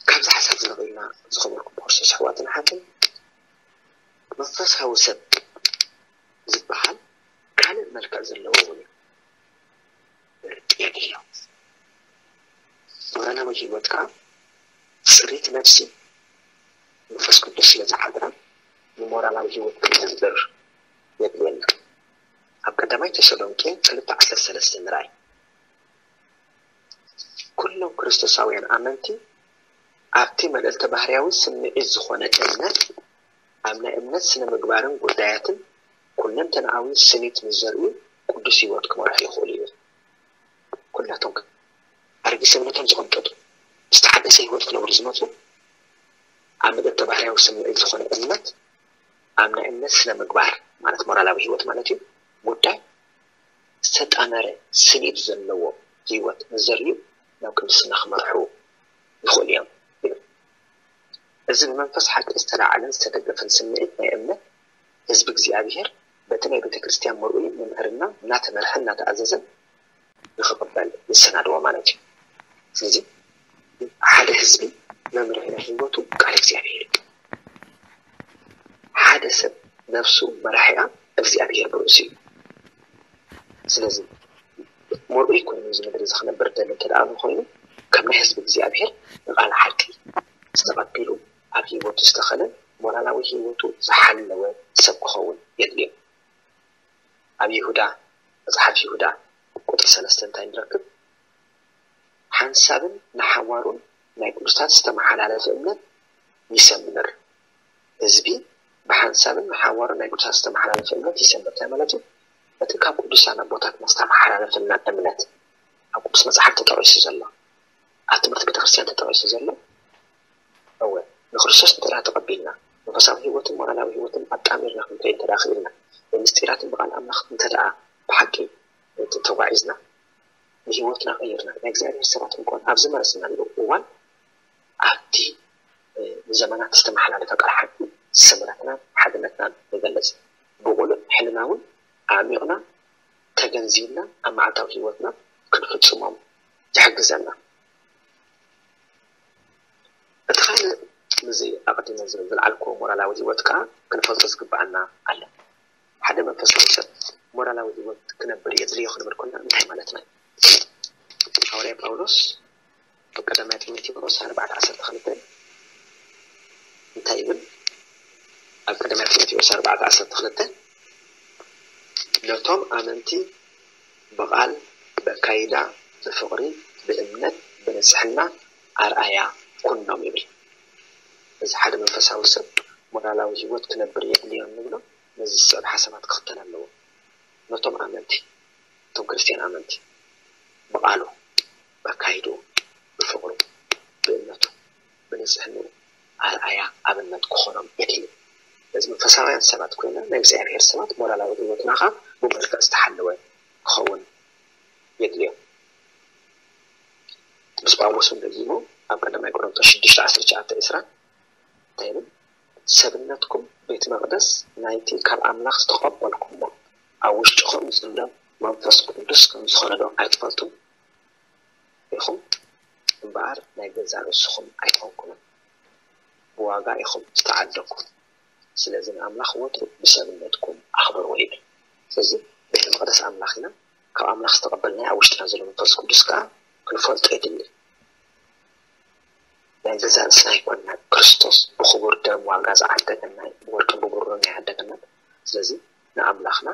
ካብዚ ሓሳብ ዝነቕልና ዝኸበርኩም ኦርቶዶክስ ኣሕዋትን ኣሓትን፣ መንፈሳዊ ሰብ ዝበሃል ካልእ መልክዕ ዘለዎ እውን እዩ። የድልዮ። ሞራላዊ ህይወት ከዓ ጽሬት ነፍሲ መንፈስ ቅዱስ ስለ ዝሓድራ ንሞራላዊ ህይወት ክንነብር የድልየና። ኣብ ቀዳማይ ተሰሎንቄ ክልተ ዓሰርተ ሰለስተ ንርኣይ። ኩሎም ክርስቶሳውያን ኣመንቲ ኣብቲ መልዕልተ ባህርያዊ ስምዒት ዝኾነ እምነት ኣብ ናይ እምነት ስነ ምግባርን ጉዳያትን ኩለንተናኣዊ ስኒት ምስ ዘርእዩ ቅዱስ ህይወት ክመርሑ ይኽእሉ እዮም። ኩላቶም ኣረጊሰ እምነቶም ዝቕንጥጡ ምስ ተሓደሰ ህይወት ክነብሩ ዝመፁ ኣብ ምድር ተባህርያዊ ስምዒት ዝኾነ እምነት ኣብ ናይ እምነት ስነ ምግባር ማለት ሞራላዊ ህይወት ማለት እዩ ጉዳይ ዝተጣመረ ስኒት ዘለዎ ህይወት ምስ ዘርእዩ ናብ ቅድስና ክመርሑ ይኽእሉ እዮም ይብል። እዚ ብመንፈስ ሓቂ ዝተላዓለን ዝተደገፈን ስምዒት ናይ እምነት ህዝቢ እግዚኣብሔር በቲ ናይ ቤተ ክርስቲያን መርኡይ ምምህርና እናተመርሐ እናተኣዘዘን ንኽቕበል የሰናድዎ ማለት እዩ። ስለዚ ሓደ ህዝቢ መምርሒ ናይ ህይወቱ ቃል እግዚኣብሔር እዩ። ሓደ ሰብ ነፍሱ መራሒኣ እግዚኣብሔር ብርእሱ እዩ። ስለዚ መርኡይ ኮይኑ እዚ ምድሪ እዚ ክነብር ደሊ እንተ ደኣ ኮይኑ ከም ናይ ህዝቢ እግዚኣብሔር ንቃል ሓቂ ዝተቐቢሉ ኣብ ህይወቱ ዝተኸለ ሞራላዊ ህይወቱ ዝሓለወ ሰብ ክኸውን የድልዮ። ኣብ ይሁዳ መጽሓፍ ይሁዳ ቁጥሪ ሰለስተ እንታይ ንረክብ? ሓንሳብን ንሓዋሩን ናይ ቅዱሳት ዝተመሓላለፈ እምነት ይሰምር። ህዝቢ ብሓንሳብን ንሓዋሩን ናይ ቅዱሳት ዝተመሓላለፈ እምነት ይሰምር። እንታይ ማለት እዩ? እቲ ካብ ቅዱሳን ኣቦታትና ዝተመሓላለፈልና እምነት ኣብ ቅዱስ መጽሓፍ ተጠቒሱ ዘሎ ኣብ ትምህርቲ ቤተክርስትያን ተጠቒሱ ዘሎ እወ ንክርስቶስ እንተ ተቐቢልና መንፈሳዊ ህይወትን ሞራላዊ ህይወትን ኣጣሚርና ክንከይድ እንተ ክኢልና ብምስጢራትን ብቃል ኣምላኽ እንተ ብሓቂ ተጓዒዝና ንህይወትና ቀይርና ናይ እግዚኣብሔር ሰባት ክንኮን ኣብ ዝመረጽናሉ እዋን ኣብቲ ንዘመናት ዝተመሓላለፈ ቃል ሓቂ ስምረትናን ሓድነትናን ንገልጽ ብቑሉዕ ሕልና እውን ኣዕሚቕና ተገንዚብና ኣብ መዓልታዊ ህይወትና ክንፍጽሞም ይሕግዘና። እቲ ካልእ ምስዚ ኣቐዲመ ዝለዓልኩዎ ሞራላዊ ህይወት ከኣ ክንፈልጦ ዝግብኣና ኣሎ። ሓደ መንፈሳዊ ሰብ ሞራላዊ ህይወት ክነብር የድልዮ ክንብል ኮና እንታይ ማለትና እዩ? ሃዋርያ ጳውሎስ ኣብ ቀዳማይ ጢሞቴዎስ ኣርባዕተ ዓሰርተ ክልተ እንታይ ይብል? ኣብ ቀዳማይ ጢሞቴዎስ ኣርባዕተ ዓሰርተ ክልተ ነቶም ኣመንቲ ብቓል፣ ብኣካይዳ፣ ብፍቕሪ፣ ብእምነት፣ ብንጽሕና ኣርኣያ ኩኖም ይብል። እዚ ሓደ መንፈሳዊ ሰብ ሞራላዊ ህይወት ክነብር የድልዮ እንብሎ ነዚ ዝስዕብ ሓሳባት ክኽተል ኣለዎ። ነቶም ኣመንቲ፣ እቶም ክርስትያን ኣመንቲ ብቓሉ፣ ብኣካይድኡ፣ ብፍቕሩ፣ ብእምነቱ፣ ብንጽህንኡ ኣርኣያ ኣብነት ክኾኖም የድሊ። ነዚ መንፈሳውያን ሰባት ኮይና ናይ እግዚኣብሔር ሰባት ሞራላዊ ህይወትና ኸዓ ብመልክዕ ዝተሓለወ ክኸውን የድልዮ። ቅዱስ ጳውሎስ እውን ደጊሙ ኣብ ቀዳማይ ቆሮንቶስ ሽዱሽተ ዓሰርተ ትሽዓተ ዕስራ እንታይ ይብል? ሰብነትኩም ቤት መቕደስ ናይቲ ካብ ኣምላኽ ዝተቐበልኩሞ ኣብ ውሽጥኹም ዘሎ መንፈስ ቅዱስ ከም ዝኾነ ዶ ኣይትፈልጡን ኢኹም? እምበኣር ናይ ገዛእ ርእስኹም ኣይኮንኩምን፣ ብዋጋ ኢኹም ዝተዓደግኩም። ስለዚ ንኣምላኽ ወትሩ ብሰብነትኩም ኣኽብርዎ ይብል። ስለዚ ቤተ መቕደስ ኣምላኽ ኢና፣ ካብ ኣምላኽ ዝተቐበልናዮ ኣብ ውሽጥና ዘሎ መንፈስ ቅዱስ ከኣ ክንፈልጦ የድሊ። ናይ ገዛእ ርእስና ኣይኮንናን፣ ክርስቶስ ብኽቡር ደም ዋጋ ዝዓደገና እዩ፣ ብወርቅን ብብሩርን ኣይዓደገናን። ስለዚ ንኣምላኽና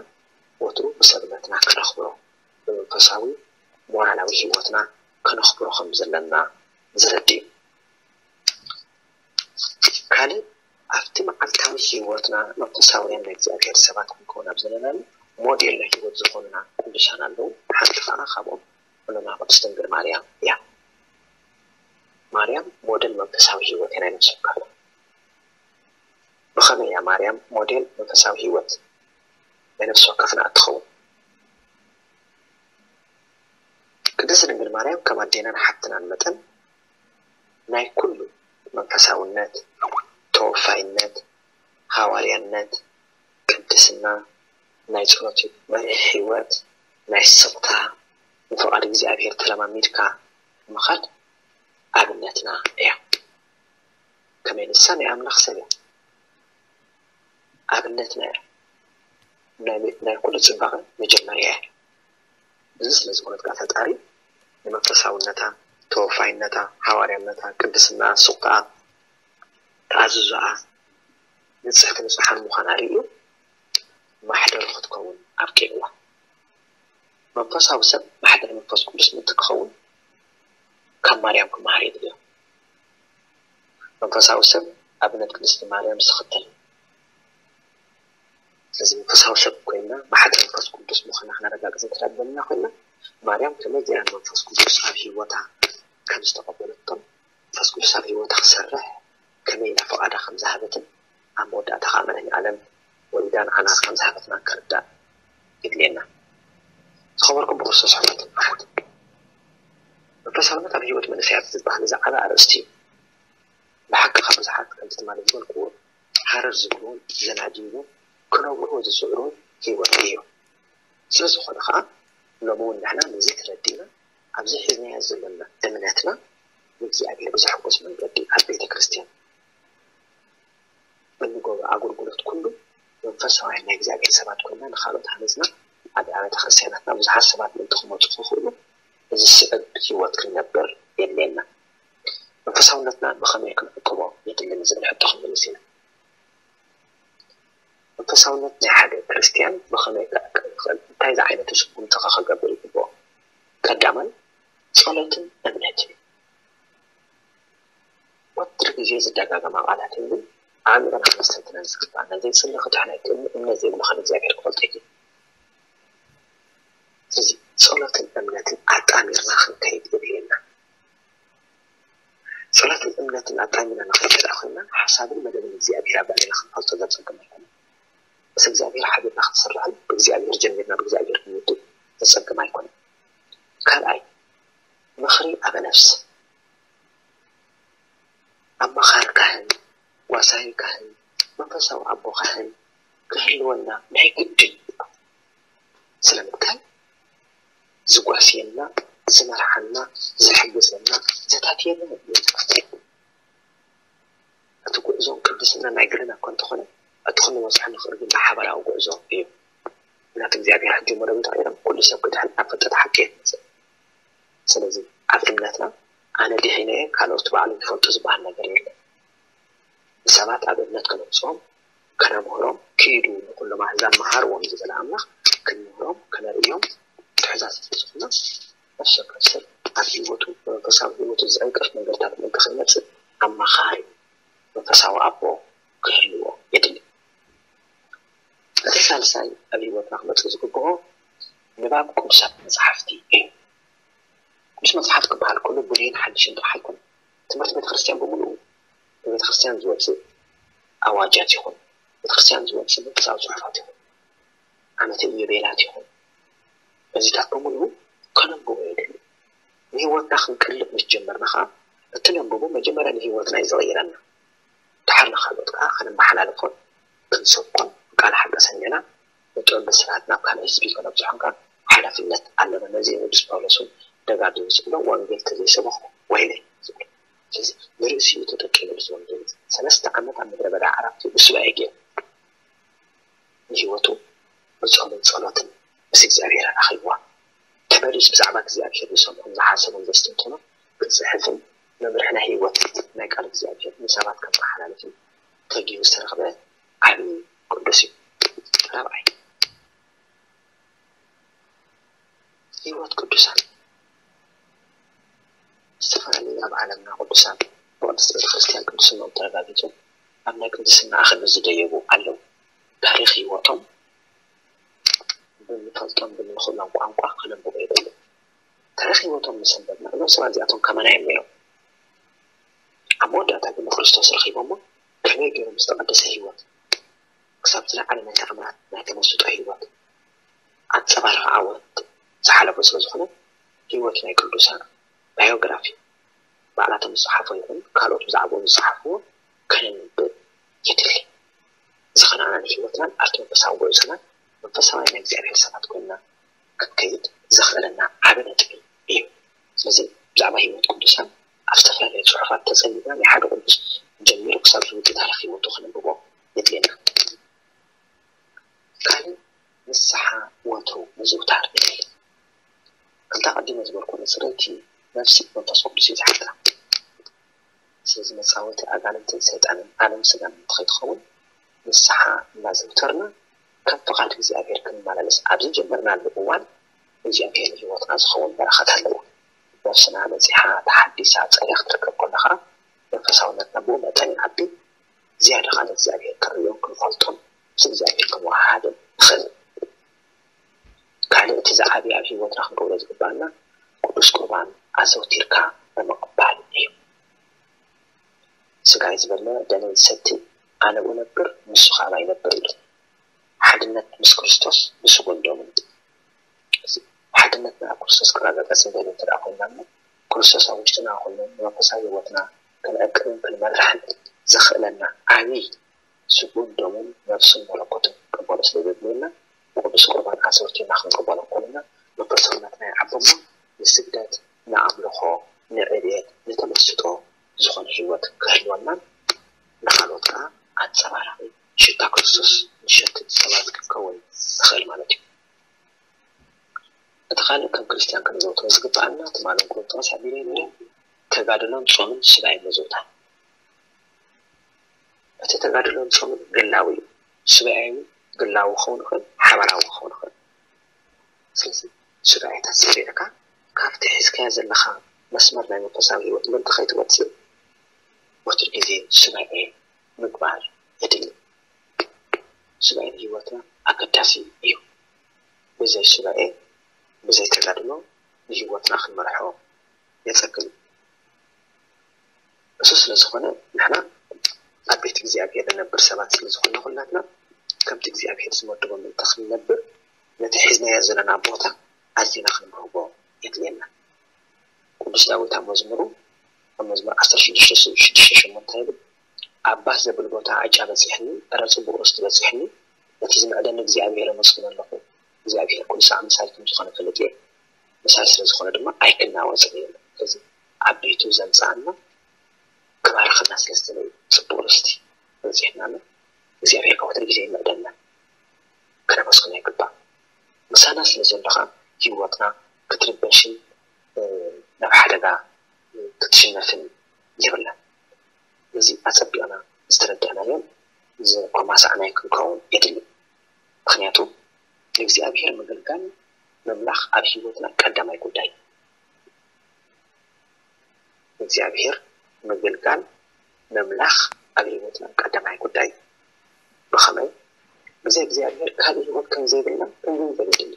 ወትሩ ብሰብነትና ከነኽብሮ፣ ብመንፈሳዊ ሞራላዊ ህይወትና ከነኽብሮ ከም ዘለና ዘረድእ እዩ። ካልእ ኣብቲ መዓልታዊ ህይወትና መንፈሳውያን ናይ እግዚኣብሔር ሰባት ክንከውን ኣብ ዘለናሉ ሞዴል ናይ ህይወት ዝኾኑና ቅዱሳን ኣለዉ። ሓንቲ ከዓ ካብኦም እኖና ቅድስት ድንግል ማርያም እያ። ማርያም ሞዴል መንፈሳዊ ህይወት ናይ ነፍሲ ወከፍና። ብኸመይ እያ ማርያም ሞዴል መንፈሳዊ ህይወት ናይ ነፍሲ ወከፍና እትኸውን? ቅድስት ድንግል ማርያም ከም ኣዴናን ሓፍትናን መጠን ናይ ኩሉ መንፈሳውነት፣ ተወፋይነት፣ ሃዋርያነት፣ ቅድስና፣ ናይ ጸሎት መሪሕ ህይወት፣ ናይ ስቕታ፣ ንፍቓድ እግዚኣብሔር ተለማሚድካ ምኻድ ኣብነትና እያ። ከመይ ንሳ ናይ ኣምላኽ ሰብ እያ። ኣብነትና እያ። ናይ ኩሉ ጽባቐ መጀመርያ እያ። እዚ ስለ ዝኾነት ከኣ ፈጣሪ ንመንፈሳውነታ፣ ተወፋይነታ፣ ሃዋርያነታ፣ ቅድስና፣ ስቕታኣ፣ ተኣዝዞኣ፣ ንጽሕቲ ንጹሓን ምዃና ርእዩ ማሕደሩ ክትከውን ኣብቂዕዋ። መንፈሳዊ ሰብ ማሕደር መንፈስ ቅዱስ ምእንቲ ክኸውን ካብ ማርያም ክመሃር የድልዮ። መንፈሳዊ ሰብ ኣብነት ቅድስቲ ማርያም ዝኽተል። ስለዚ መንፈሳዊ ሰብ ኮይና ማሕደር መንፈስ ቅዱስ ምዃና ክነረጋግጽ እንተደኣ ደሊና ኮይና ማርያም ከመይ ገይራ ንመንፈስ ቅዱስ ኣብ ህይወታ ከም ዝተቐበለቶ መንፈስ ቅዱስ ኣብ ህይወታ ክሰርሕ ከመይ ኢላ ፍቓዳ ከም ዝሃበትን ኣብ መወዳእታ ከዓ መድኃኔ ዓለም ወሊዳ ንዓና ከም ዝሃበትና ክርዳእ የድልየና። ዝኸበርኩም ብክርስቶስ ኣሕዋትን ኣሓትን መንፈሳውነት ኣብ ህይወት መንእሰያት ዝበሃል እዚ ዓቢ ኣርእስቲ እዩ። ብሓቂ ካብ ብዙሓት ከምቲ ትማሊ ዝበልክዎ ሃረር ዝብልዎን ዘናድይዎን ክነብርዎ ዝጽዕሩን ህይወት እዩ። ስለዝኾነ ከዓ ሎሚ እውን ንሕና ነዚ ተረዲእና ኣብዚ ሒዝናዮ ዘለና እምነትና ንእግዚኣብሔር ብዘሕጉስ መንገዲ ኣብ ቤተ ክርስቲያን እንገብሮ ኣገልግሎት ኩሉ መንፈሳውያን ናይ እግዚኣብሔር ሰባት ኮይና ንኻልኦት ሃነፅና ኣብ ኣብያተ ክርስቲያናትና ብዙሓት ሰባት ምእንቲ ክመፁ ክኽእሉ እዚ ስዕብ ህይወት ክንነብር የድልየና። መንፈሳውነትና ብኸመይ ክንዕቅቦ የድሊ ንዝብል ሕቶ ክንምልስ ኢና። መንፈሳውነት ናይ ሓደ ክርስትያን ብኸመይ ክዕቅብ ይኽእል? እንታይ ዝዓይነቱ ስጉምቲ ኸ ክገብር ይግብኦ? ቀዳማይ ጸሎትን እምነትን እዩ። ወትር ግዜ ዝደጋገማ ቃላት እዩ፣ ግን ኣእምሮና ክነስተንትነን ዝግባእ ነዘይጽሊ ክድሕን ኣይክእልን፣ እምነት ዘይብሉ ከም እግዚኣብሔር ክፈልጦ ኣይክእልን። ስለዚ ጸሎትን እምነትን ኣጣሚርና ክንከይድ የድልየና። ጸሎትን እምነትን ኣጣሚና ንኸይድ እንተ ደኣ ኮይና ሓሳብን መደብን እግዚኣብሔር ኣብ ልዕሌና ክንፈልጦ ዘጸግም ኣይኮነን። ምስ እግዚኣብሔር ሓቢርና ክንሰርሕን ብእግዚኣብሔር ጀሚርና ብእግዚኣብሔር ክንውድእ ዘጸግም ኣይኮነን። ካልኣይ ምኽሪ ኣብ ነፍሲ ኣማኻሪ ካህን፣ ጓሳይ ካህን፣ መንፈሳዊ ኣቦ ካህን ክህልወና ናይ ግድን እዩ። ስለምንታይ? ዝጓስየና፣ ዝመርሓና፣ ዝሕግዘና፣ ዘታትየና እዩ። እቲ ጉዕዞ ቅድስና ናይ ግልና እኳ እንተኾነ እቲ ክንበፅሖ ንኽእል ግን ብሓባራዊ ጉዕዞ እዩ። ምክንያቱ እግዚኣብሔር ሕጂ እሞ ሎሚ ተቐይሮም ኩሉ ሰብ ክድሕን ኣብ ፍልጠት ሓቂ እየ ትመፅእ። ስለዚ ኣብ እምነትና ኣነ ድሒነ እየ ካልኦት ባዕሎም ይፈልጡ ዝበሃል ነገር የለን። ንሰባት ኣብ እምነት ከነውፅኦም ከነምህሮም ኪዱ ንኩሎም ኣህዛብ መሃርዎም ዝበለ ኣምላኽ ክንምህሮም ከነርእዮም ትሕዛዝ ዝኾና ነፍሲ ወከፍ ሰብ ኣብ ህይወቱ ብመንፈሳዊ ህይወቱ ዝዕንቅፍ ነገርታት ምእንቲ ከይመፅእ ኣማኻሪ መንፈሳዊ ኣቦ ክህልዎ የድሊ። እቲ ሳልሳይ ኣብ ህይወትና ክመፅእ ዝግብኦ ንባብ ቅዱሳት መፅሓፍቲ እዩ። ቅዱስ መፅሓፍ ክበሃል ከሎ ብሉይን ሓድሽን ጥራሕ ኣይኮነን። ትምህርቲ ቤተክርስትያን ብምሉኡ ብቤተክርስትያን ዝወፅእ ኣዋጃት ይኹን ቤተክርስትያን ዝወፅእ መንፈሳዊ ፅሑፋት ይኹን ዓመተ ኢዮቤላት ይኹን እዚታት ብምሉኡ ከነንብቦ የድሊ። ንህይወትና ክንቅልብ ምስ ጀመርና ከዓ እቲ ነንብቦ መጀመርያ ንህይወትና እዩ ዝቕይረና። እቲ ድሓር ንኻልኦት ከዓ ከነመሓላልፎን ክንሰብኮን፣ ቃል ሓቂ ሰሚዕና ንጥዑይ ብስራት ናብ ካልእ ህዝቢ ከነብፅሖን ከዓ ሓላፍነት ኣለና። ነዚ እዩ ቅዱስ ጳውሎስ እውን ደጋጊሙ ዝብሎ፣ ወንጌል ተዘይሰበኹ ወይለይ ዝብል። ስለዚ ንርእሲኡ ተጠቂሙ እዚ ወንጌል ሰለስተ ዓመት ኣብ ምድረ በዳ ዓራቱ ብሱባኤ ገይሩ ንህይወቱ ብጾምን ጸሎትን ምስ እግዚኣብሔር ኣኺብዋ። ተመሊሱ ብዛዕባ እግዚኣብሔር ዝሰምዖን ዝሓሰቦን ዘስተንትኖ ክጽሕፍን መምርሒ ናይ ህይወት ናይ ቃል እግዚኣብሔር ንሰባት ከመሓላልፍን ተጊሁ ዝተረኽበ ዓቢ ቅዱስ እዩ። ራብዓይ፣ ህይወት ቅዱሳን። ዝተፈላለዩ ኣብ ዓለምና ቅዱሳን ብቅድስት ቤተ ክርስቲያን ቅድስናኦም ተረጋጊጹ ኣብ ናይ ቅድስና ኣኽሊል ዝደየቡ ኣለዉ። ታሪኽ ህይወቶም ብምንፈልጦም ብምንኽእሎም ቋንቋ ከነንብቦ የድሊ። ታሪኽ ህይወቶም ምስ ኣንበብና እዞም ሰባት እዚኣቶም ከማና እዮም ነይሮም። ኣብ መወዳእታ ግን ንክርስቶስ ረኺቦሞ ከመይ ገይሮም ዝተቐደሰ ህይወት ክሳብ ዝለዓለ ናይ ተኣምራት ናይ ተመስጦ ህይወት ኣንጸባርቂ ዓወት ዝሓለፉ ስለ ዝኾነ ህይወት ናይ ቅዱሳን ባዮግራፊ ባዕላቶም ዝጸሓፎ ይኹን ካልኦት ብዛዕባኡ ዝጸሓፍዎ ከነንብብ የድሊ። እዚ ኸኣ ንህይወትናን ኣብቲ መንፈሳዊ ጉዕዞናን መንፈሳውያን ናይ እግዚኣብሔር ሰባት ኮይንና ክንከይድ ዘኽእለና ዓቢ ነጥቢ እዩ። ስለዚ ብዛዕባ ህይወት ቅዱሳን ኣብ ዝተፈላለዩ ጽሑፋት ተጸሚድና ናይ ሓደ ቅዱስ ጀሚሩ ክሳብ ዝውድእ ታሪኽ ህይወቱ ከነንብቦ የድልየና። ካልእ ንስሓ ወትሩ ምዝውታር የድሊ። ከምቲ ኣቐዲመ ዝበልኩ ንጽርይቲ ነፍሲ መንፈስ ቅዱስ እዩ ዝሓታ። ስለዚ መጻወቲ ኣጋንንትን ሰይጣንን ዓለም ስጋን እንተኸይትኸውን ንስሓ እናዘውተርና ካብ ፍቓድ እግዚኣብሔር ክንመላለስ ኣብ ዝጀመርናሉ እዋን እግዚኣብሔር ንህይወትና ዝኸውን በረኸት ኣለዎ። ነፍስና ነጺሓ ተሓዲሳ ጸርያ ክትርከብ ከሎ ኸዓ መንፈሳውነትና ብኡ መጠን ይዓቢ። ዝያዳ ኻል እግዚኣብሔር ክንርእዮን ክንፈልጦን ምስ እግዚኣብሔር ክንወሃሃድን ንኽእል። ካልእ እቲ ዝዓቢ ኣብ ህይወትና ክንገብሮ ዝግባኣና ቅዱስ ቁርባን ኣዘውቲርካ ብምቕባል እዩ። ስጋይ ዝበለ ደመይ ዝሰቲ ኣነ እነብር ንሱ ኻዓ ይነብር እዩ። ሓድነት ምስ ክርስቶስ ብስጎንዶምን ሓድነትና ኣብ ክርስቶስ ክረጋገጽ ንደሊ እንተ ደኣ ኮይንና እሞ ክርስቶስ ኣብ ውሽጥና ኮይኑ ንመንፈሳዊ ህይወትና ክንዕቅብን ክንመርሕን ዘኽእለና ዓብዪ ስጉን ደሙን ነፍሱን መለኮቱን ክንቀበሎ ስለ ዘድልየና ብቅዱስ ቁርባን ኣዘውቲርና ክንቀበሎ እንኮልና መንፈሳውነትና ይዓቢ እሞ ንስግደት፣ ንኣምልኾ፣ ንዕቤት፣ ንተመስጦ ዝኾነ ህይወት ክህልወናን ንኻልኦት ከዓ ኣንጸባራቒ ሽታ ክርስቶስ ንሸትት ሰባት ክንከውን ንኽእል ማለት እዩ። እቲ ካልእ ከም ክርስትያን ክንዘውትሮ ዝግብኣና ትማሊ እውን ክጠቕስ ሓቢረ ነይረ፣ ተጋድሎን ጾምን ሱባኤ ምዝውታር። እቲ ተጋድሎን ጾምን ግላዊ እዩ። ሱባኤ እውን ግላዊ ክኸውን ይኽእል፣ ሓባራዊ ክኸውን ይኽእል። ስለዚ ሱባኤታት ሰሪዕካ ካብቲ ሒዝካዮ ዘለኻ መስመር ናይ መንፈሳዊ ህይወት ምእንቲ ከይትወጽእ ወትሩ ግዜ ሱባኤ ምግባር የድሊ። ሱባኤ ንህይወትና ኣገዳሲ እዩ። ብዘይ ሱባኤ ብዘይ ተጋድሎ ንህይወትና ክንመርሖ የጸግም እዩ። እሱ ስለ ዝኾነ ንሕና ኣብ ቤት እግዚኣብሔር ንነብር ሰባት ስለ ዝኾንና ኩላትና ከምቲ እግዚኣብሔር ዝመደቦ ምእንቲ ክንነብር ነቲ ሒዝናዮ ዘለና ቦታ ኣዚና ክንብህጎ የድልየና። ቅዱስ ዳዊት ኣብ መዝሙሩ ኣብ መዝሙር ዓሰርተ ሽዱሽተ ሽዱሽተ ሸሞንተ እንታይ ይብል? ኣባህ ዘብል ቦታ ዕጫ በጺሕኒ፣ እረ ጽቡቕ ርስቲ በጺሕኒ፣ ነቲ ዝምዕደኒ እግዚኣብሔር ኣመስግኖ ኣለኹ። እግዚኣብሔር ኩሉ ሳዕ ምሳይ ከም ዝኾነ እፈልጥ እየ። ምሳይ ስለ ዝኾነ ድማ ኣይክናወጽን እየ። ስለዚ ኣብ ቤቱ ዘምጽኣና ክባርኸና ስለ ዝደለየ ጽቡቕ ርስቲ በጺሕና ኣሎ። እግዚኣብሔር ካብ ወትሩ ግዜ ይምዕደና። ክነመስግኖ ይግባእ። ምሳና ስለ ዘሎ ኸኣ ህይወትና ክትርበሽን ናብ ሓደጋ ክትሽነፍን የብላን። እዚ ኣጸቢቕና ዝተረዳእናዮን ዝተማሳዕናዮ ክንከውን የድሊ። ምኽንያቱ ንእግዚኣብሔር ምግልጋል ምምላኽ ኣብ ህይወትና ቀዳማይ ጉዳይ እዩ። ንእግዚኣብሔር ምግልጋል ምምላኽ ኣብ ህይወትና ቀዳማይ ጉዳይ እዩ። ብኸመይ? ብዘይ እግዚኣብሔር ካልእ ህይወት ከም ዘይብልና ክንግንዘብ የድሊ።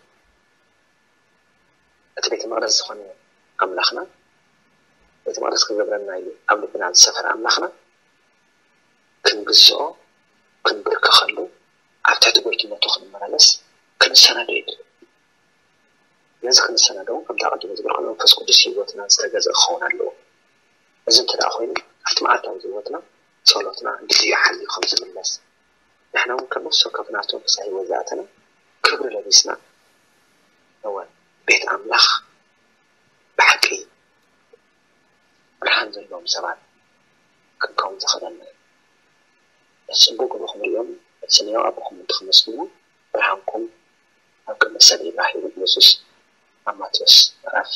እቲ ቤተ መቕደስ ዝኾነ ኣምላኽና ቤተ መቕደስ ክገብረልና ኢሉ ኣብ ልብና ዝሰፈረ ኣምላኽና ክንግዝኦ፣ ክንብርከኸሉ፣ ኣብ ትሕቲ ጎይትነቱ ክንመላለስ ክንሰናዶ የድሊ። ነዚ ክንሰናዶ እውን ከምቲ ኣቐዲመ ዝበልኩ መንፈስ ቅዱስ ህይወትና ዝተገዝአ ክኸውን ኣለዎ። እዚ እንተ ደኣ ኮይኑ ኣብቲ መዓልታዊ ህይወትና ጸሎትና እንድዩ ሓልዩ ከም ዝምለስ፣ ንሕና እውን ከም ንሱ ካብ ናቱ መንፈሳዊ ህይወት ዝኣተና ክብሪ ለቢስና፣ እወ፣ ቤት ኣምላኽ ብሓቂ ብርሃን ዘለዎም ሰባት ክንከውን ዘኽእለና እዩ። እቲ ጽቡቕ ግብርኹም ርእዮም፣ እቲ ሰማያዊ ኣቦኹም እንተኸመስግንዎ፣ ብርሃንኩም ኣብ ቅድሚ ሰብ ይብራህ ይብል ኢየሱስ ኣብ ማቴዎስ ምዕራፍ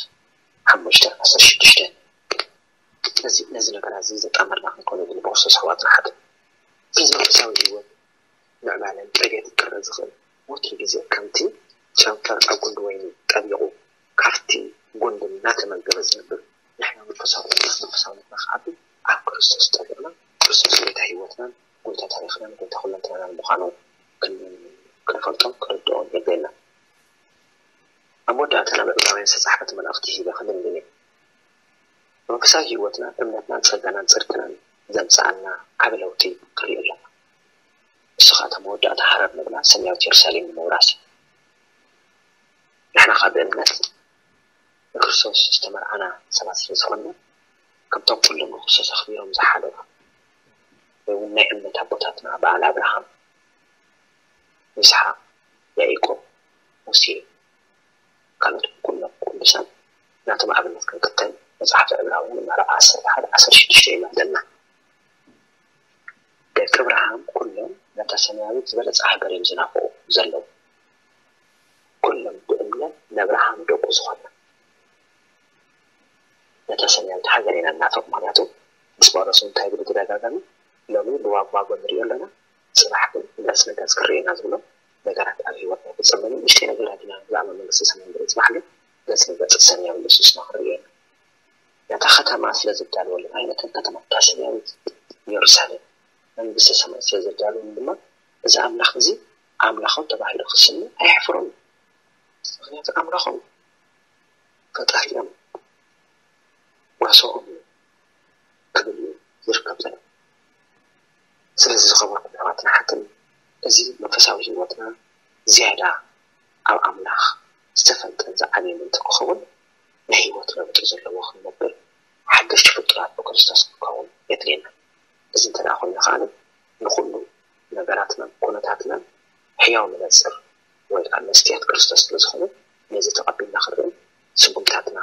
ሓሙሽተ ዓሰርተ ሽዱሽተ። ስለዚ ነዚ ነገራት እዚ ዘጣመርና ክንከውን የድሊ ብክርስቶስ ኣሕዋትና ሓትት። እዚ መንፈሳዊ ህይወት ምዕባለን ዕቤት ክቅረ ዝኽእል ወትሩ ግዜ ከምቲ ጨንፈር ኣብ ጉንዲ ወይኒ ጠቢቑ ካብቲ ጉንዲ እናተመገበ ዝነብር ንሕና መንፈሳዊ መንፈሳውነትና ክዓቢ ኣብ ክርስቶስ ጠቢቕና ክርስቶስ ጎይታ ህይወትናን ጎይታ ታሪኽናን ጎይታ ኩለንትናናን ምዃኑ ክንፈልጦ ክርድኦ የድልየና። ኣብ መወዳእታ ናብ ዕብራውያን ዝተጻሕፈት መልእኽቲ ሂበ ክድምድም እየ። መንፈሳዊ ህይወትና እምነትናን ጸጋናን ጽድቅናን ዘምጽኣልና ዓቢ ለውጢ ክርኢ ኣለና። እሱ ኸኣ እታ መወዳእታ ሃረር ንብላ ሰማያዊት የሩሳሌም ንምውራስ እዩ። ንሕና ኸኣ ብእምነት ንክርስቶስ ዝተመርዓና ሰባት ስለ ዝኾንና፣ ከምቶም ኩሎም ንክርስቶስ ኣኽቢሮም ዝሓለፉ ወይ እውን ናይ እምነት ኣቦታትና በዓል ኣብርሃም፣ ይስሓቅ፣ ያዕቆብ፣ ሙሴ፣ ካልኦት ኩሎም ቅዱሳን ናቶም ኣብነት ክንክተል መጽሓፍ ዕብራውያን ምዕራፍ ዓሰርተ ሓደ ዓሰርተ ሽዱሽተ ይምዕደና። ደቂ ኣብርሃም ኩሎም ነታ ሰማያዊት ዝበለጸ ሃገር እዮም ዝናፍቑ ዘለዉ። ኩሎም ብእምነት ንኣብርሃም ደቁ ዝኾና ነታ ሰማያዊት ሃገር ኢና እናፈቕ። ምኽንያቱ ምስ ጳውሎስ እንታይ ብሉ ተደጋጋሚ ሎሚ ብዋግዋጎ ንሪኦ ኣለና፣ ጽባሕ ግን ገጽ ንገጽ ክርኤና ዝብሎ ነገራት ኣብ ህይወትና ይፍጸመኒ። ንእሽተይ ነገራት ኢና ብዛዕባ መንግስቲ ሰማይ ንርኢ፣ ጽባሕ ግን ገጽ ንገጽ ሰማያዊ ኢየሱስና ክንርኢ ኢና። ነታ ከተማ ስለ ዝዳለወልና፣ ነተን ከተማ እታ ሰማያዊት ኢየሩሳሌም መንግስቲ ሰማይ ስለ ዘዳለወን ድማ እዚ ኣምላኽ እዚ ኣምላኾም ተባሂሉ ክስመ ኣየሕፍሮም። ምኽንያቱ ኣምላኾም ፈጣሪ እዮም፣ ጓሶኦም እዮም ክብል እዩ ዝርከብ ዘሎ። ስለዚ ዝኸበርኩም ኣሕዋትን ኣሓትን፣ እዚ መንፈሳዊ ህይወትና ዝያዳ ኣብ ኣምላኽ ዝተፈልጠን ዝዓበየን እንተክኸውን ናይ ህይወት ለውጢ ዘለዎ ክንነብር ሓደሽቲ ፍጡራት ብክርስቶስ ክንከውን የድልየና። እዚ እንተ ደኣ ኮይኑ ከኣ ንኹሉ ነገራትናን ኩነታትናን ሕያው መነጽር ወይ ከዓ መስትያት ክርስቶስ ስለ ዝኾነ ነዚ ተቐቢልና ክንርኢ ስጉምታትና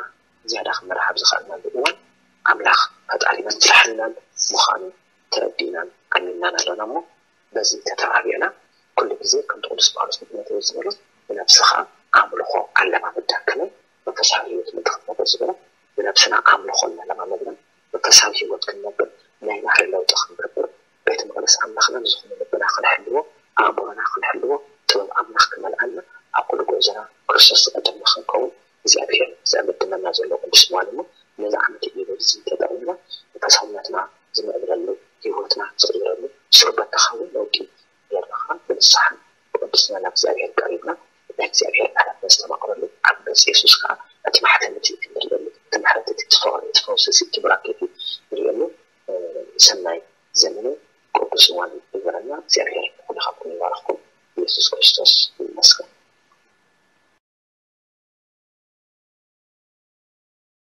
ዝያዳ ክመርሓ ኣብ ዝኸኣልናሉ እዋን ኣምላኽ ፈጣሪናን መድሓኒናን ምዃኑ ተረዲእናን ኣሚንናን ኣለና እሞ በዚ ተተባቢዕና ኩሉ ግዜ ከምቲ ቅዱስ ጳውሎስ ንጢሞቴዎስ ዝበሎ ብነብስኻ ኣምልኾ ኣለማምዳ። ከመይ መንፈሳዊ ህይወት ምድሪ ክነብር ዝበሎ ብነብስና ኣምልኾ እናለማመድና መንፈሳዊ ህይወት ክንነብር ናይ ባህሪ ለውጢ ክንገብር ቤተ መቕደስ ኣምላኽና ብዝኾነ ልብና ክንሕልዎ ኣእምሮና ክንሕልዎ ጥበብ ኣምላኽ ክመልኣና ኣብ ኩሉ ጉዕዞና ክርስቶስ ዝቐደመ ክንከውን እግዚኣብሔር ዘዕድመና ዘሎ ቅዱስ እዋን እሞ ነዚ ዓመተ ኢዮብ እዚ ተጠቒምና መንፈሳውነትና ዝምዕብለሉ ህይወትና ዝቕይረሉ ስሩበት ተኻዊ ለውጢ ገርና ከዓ ብንስሓን ብቅድስና ናብ እግዚኣብሔር ቀሪብና ናይ እግዚኣብሔር ቃላት ነስተማቕረሉ ኣብ ገጽ የሱስ ከዓ እቲ ማሕተም እቲ ክንርእየሉ እቲ ምሕረት እቲ እቲ ፍቕሪ እቲ ፈውሲ እቲ ቡራኬ እቲ ንርእየሉ ሰናይ ዘመንን ቅዱስ እዋን ይግበረልና። እግዚኣብሔር ንኩልኻትኩም ይባርኽኩም። ኢየሱስ ክርስቶስ